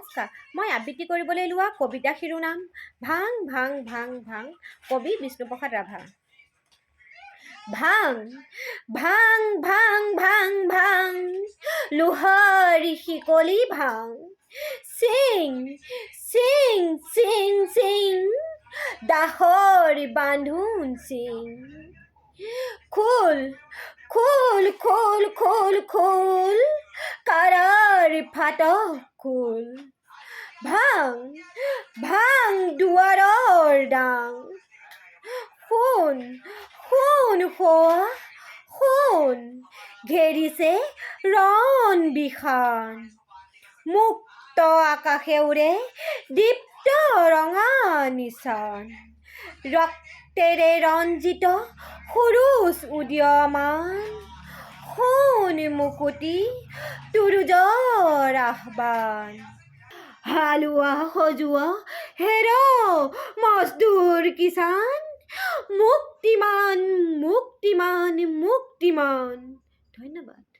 নমস্কাৰ। মই আবৃত্তি কৰিবলৈ লোৱা কবিতা শিৰোনাম ভাং ভাং ভাং ভাং। কবি বিষ্ণুপ্ৰসাদ ৰাভা। ভাং ভাং ভাং ভাং ভাং, লোহাৰ শিকলি ভাং। চিং চিং চিং চিং, দাসৰ বান্ধোন চিং। খোল খোল খোল খোল খোল, কাৰাৰ ফাটক খোল। ভাং ভাং দুৱাৰৰ ডাং। শুন শুন সৌৱা শুন, ঘেৰিছে ৰণ বিষান। মুক্ত আকাশে উৰে দীপ্ত ৰঙা নিচান। ৰক্তেৰে ৰঞ্জিত সুৰুজ উদীয়মান। শুন মুকুতি, তুৰুজৰ আহ্বান। হালোৱা হজুৱা হেৰ মজদুৰ কিষাণ, মুক্তিমান মুক্তিমান মুক্তিমান। ধন্যবাদ।